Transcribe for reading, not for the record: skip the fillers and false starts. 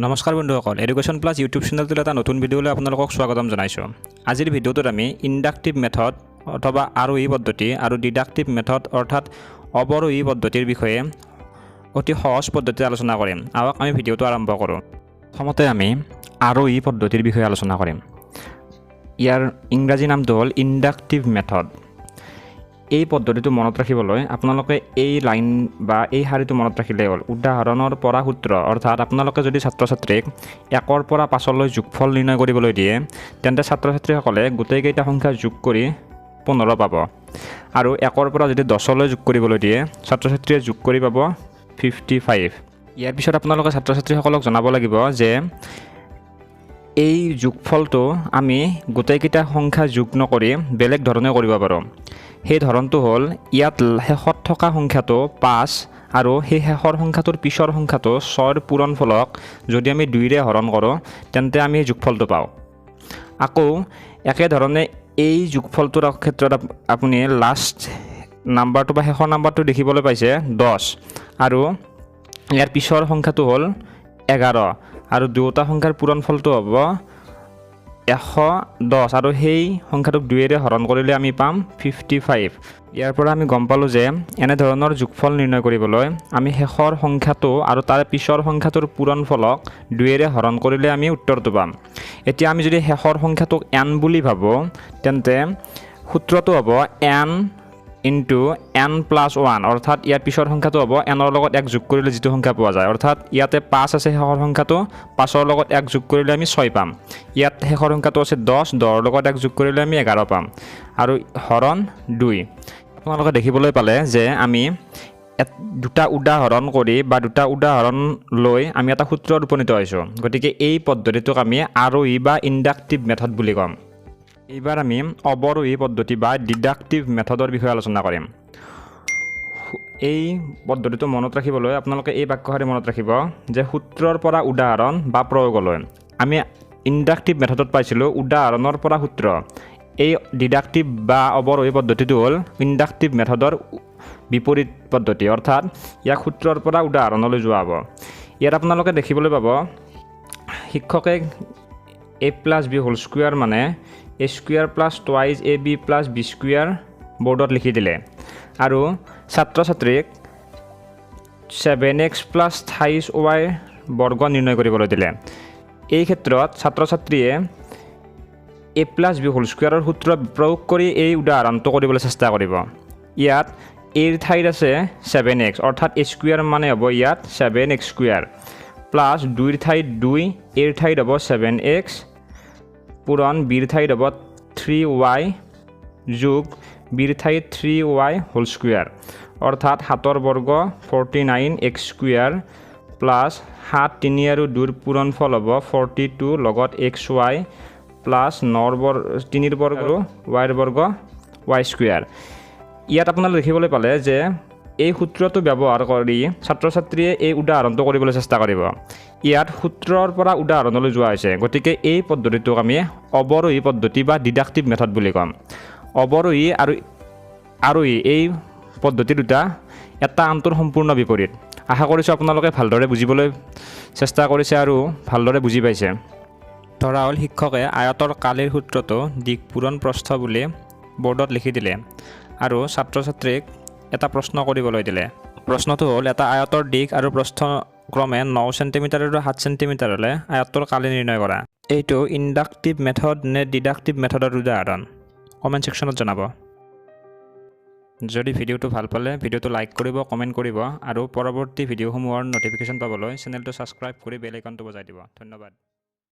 নমস্কাৰ বন্ধুসকল, education plus YouTube চেনেলটোলৈ এটা নতুন ভিডিঅ'লৈ আপোনালোকক স্বাগতম জনাইছোঁ। আজিৰ ভিডিঅ'টোত আমি ইণ্ডাক্টিভ মেথড অথবা আৰোহী পদ্ধতি আৰু ডিডাক্টিভ মেথড অৰ্থাৎ অৱৰোহী পদ্ধতিৰ বিষয়ে অতি সহজ পদ্ধতিৰে আলোচনা কৰিম। আহক, আমি ভিডিঅ'টো আৰম্ভ কৰোঁ। প্ৰথমতে আমি আৰোহী পদ্ধতিৰ বিষয়ে আলোচনা কৰিম। ইয়াৰ ইংৰাজী নামটো হ'ল ইণ্ডাক্টিভ মেথড। এই পদ্ধতিটো মনত ৰাখিবলৈ আপোনালোকে এই লাইন বা এই শাৰীটো মনত ৰাখিলেই হ'ল, উদাহৰণৰ পৰা সূত্ৰ। অৰ্থাৎ আপোনালোকে যদি ছাত্ৰ ছাত্ৰীক 1ৰ পৰা 5লৈ যোগফল নিৰ্ণয় কৰিবলৈ দিয়ে, তেন্তে ছাত্ৰ ছাত্ৰীসকলে গোটেইকেইটা সংখ্যা যোগ কৰি 15 পাব। আৰু 1ৰ পৰা যদি 10লৈ যোগ কৰিবলৈ দিয়ে, ছাত্ৰ ছাত্ৰীয়ে যোগ কৰি পাব 55। ইয়াৰ পিছত আপোনালোকে ছাত্ৰ ছাত্ৰীসকলক জনাব লাগিব যে এই যোগফলটো আমি গোটেইকেইটা সংখ্যা যোগ নকৰি বেলেগ ধৰণে কৰিব পাৰোঁ। সেই ধৰণটো হ'ল, ইয়াত শেষত থকা সংখ্যাটো 5 আৰু সেই শেষৰ সংখ্যাটোৰ পিছৰ সংখ্যাটো 6ৰ পূৰণফলক যদি আমি 2ৰে হৰণ কৰোঁ, তেন্তে আমি যোগফলটো পাওঁ। আকৌ একেধৰণে এই যোগফলটোৰ ক্ষেত্ৰত আপুনি লাষ্ট নাম্বাৰটো বা শেষৰ নাম্বাৰটো দেখিবলৈ পাইছে 10 আৰু ইয়াৰ পিছৰ সংখ্যাটো হ'ল 11 আৰু দুয়োটা সংখ্যাৰ পূৰণফলটো হ'ব 110 আৰু সেই সংখ্যাটোক 2ৰে হৰণ কৰিলে আমি পাম 55। ইয়াৰ পৰা আমি গম পালোঁ যে এনেধৰণৰ যোগফল নিৰ্ণয় কৰিবলৈ আমি শেষৰ সংখ্যাটো আৰু তাৰ পিছৰ সংখ্যাটোৰ পূৰণফলক 2ৰে হৰণ কৰিলে আমি উত্তৰটো পাম। এতিয়া আমি যদি শেষৰ সংখ্যাটোক এন বুলি ভাবোঁ, তেন্তে সূত্ৰটো হ'ব n into n plus one। অৰ্থাৎ ইয়াৰ পিছৰ সংখ্যাটো হ'ব এনৰ লগত এক যোগ কৰিলে যিটো সংখ্যা পোৱা যায়। অৰ্থাৎ ইয়াতে 5 আছে শেষৰ সংখ্যাটো, 5ৰ লগত এক যোগ কৰিলে আমি 6 পাম। ইয়াত শেষৰ সংখ্যাটো আছে 10, 10ৰ লগত এক যোগ কৰিলে আমি 11 পাম আৰু হৰণ 2। আপোনালোকে দেখিবলৈ পালে যে আমি দুটা উদাহৰণ কৰি বা দুটা উদাহৰণ লৈ আমি এটা সূত্ৰত উপনীত হৈছোঁ। গতিকে এই পদ্ধতিটোক আমি আৰোহী বা ইণ্ডাক্টিভ মেথড বুলি ক'ম। এইবাৰ আমি অৱৰোহী পদ্ধতি বা ডিডাক্টিভ মেথডৰ বিষয়ে আলোচনা কৰিম। এই পদ্ধতিটো মনত ৰাখিবলৈ আপোনালোকে এই বাক্যশাৰী মনত ৰাখিব যে সূত্ৰৰ পৰা উদাহৰণ বা প্ৰয়োগলৈ। আমি ইণ্ডাক্টিভ মেথডত পাইছিলোঁ উদাহৰণৰ পৰা সূত্ৰ। এই ডিডাক্টিভ বা অৱৰোহী পদ্ধতিটো হ'ল ইণ্ডাক্টিভ মেথডৰ বিপৰীত পদ্ধতি, অৰ্থাৎ ইয়াক সূত্ৰৰ পৰা উদাহৰণলৈ যোৱা হ'ব। ইয়াত আপোনালোকে দেখিবলৈ পাব, শিক্ষকে a plus b whole square মানে a square plus twice a b plus b square বৰ্ডত লিখি দিলে আৰু ছাত্ৰ ছাত্ৰীক 7 এক্স প্লাছ 28 ৱাই বৰ্গ নিৰ্ণয় কৰিবলৈ দিলে। এই ক্ষেত্ৰত ছাত্ৰ ছাত্ৰীয়ে এ প্লাছ বি হোল স্কুৱেৰৰ সূত্ৰ প্ৰয়োগ কৰি এই উদাহৰণটো কৰিবলৈ চেষ্টা কৰিব। ইয়াত এৰ ঠাইত আছে 7 এক্স, অৰ্থাৎ এ স্কুৱেৰ মানে হ'ব ইয়াত 7 এক্স স্কুৱেৰ প্লাছ 2ৰ ঠাইত 2, এৰ ঠাইত হ'ব 7 এক্স পূৰণ বিৰ ঠাইত হ'ব 3 ৱাই যোগ বিৰ ঠাইত 3 ৱাই হোল স্কুৱেৰ, অৰ্থাৎ 7ৰ বৰ্গ 49 এক্স স্কুৱেৰ প্লাছ 7, 3 আৰু 2ৰ পূৰণফল হ'ব 42 লগত এক্স ৱাই প্লাছ 9ৰ 3ৰ বৰ্গ আৰু ৱাইৰ বৰ্গ ৱাই স্কুৱেৰ। ইয়াত আপোনালোকে দেখিবলৈ পালে যে এই সূত্ৰটো ব্যৱহাৰ কৰি ছাত্ৰ ছাত্ৰীয়ে এই উদাহৰণটো কৰিবলৈ চেষ্টা কৰিব। ইয়াত সূত্ৰৰ পৰা উদাহৰণলৈ যোৱা হৈছে। গতিকে এই পদ্ধতিটোক আমি অৱৰোহী পদ্ধতি বা ডিডাক্টিভ মেথড বুলি ক'ম। অৱৰোহী আৰু আৰোহী এই পদ্ধতি দুটা এটা আনটোৰ সম্পূৰ্ণ বিপৰীত। আশা কৰিছোঁ আপোনালোকে ভালদৰে বুজিবলৈ চেষ্টা কৰিছে আৰু ভালদৰে বুজি পাইছে। ধৰা হ'ল, শিক্ষকে আয়তৰ কালিৰ সূত্ৰটো দিশ পূৰণ প্ৰস্থ বুলি বৰ্ডত লিখি দিলে আৰু ছাত্ৰ ছাত্ৰীক এটা প্ৰশ্ন কৰিবলৈ দিলে। প্ৰশ্নটো হ'ল, এটা আয়তৰ দীঘ আৰু প্ৰস্থ ক্ৰমে 9 চেণ্টিমিটাৰ আৰু 7 চেণ্টিমিটাৰ হ'লে আয়তটোৰ কালি নিৰ্ণয় কৰা। এইটো ইণ্ডাক্টিভ মেথড নে ডিডাক্টিভ মেথডৰ উদাহৰণ, কমেণ্ট ছেকশ্যনত জনাব। যদি ভিডিঅ'টো ভাল পালে ভিডিঅ'টো লাইক কৰিব, কমেণ্ট কৰিব আৰু পৰৱৰ্তী ভিডিঅ'সমূহৰ ন'টিফিকেশ্যন পাবলৈ চেনেলটো ছাবস্ক্ৰাইব কৰি বেল আইকনটো বজাই দিব। ধন্যবাদ।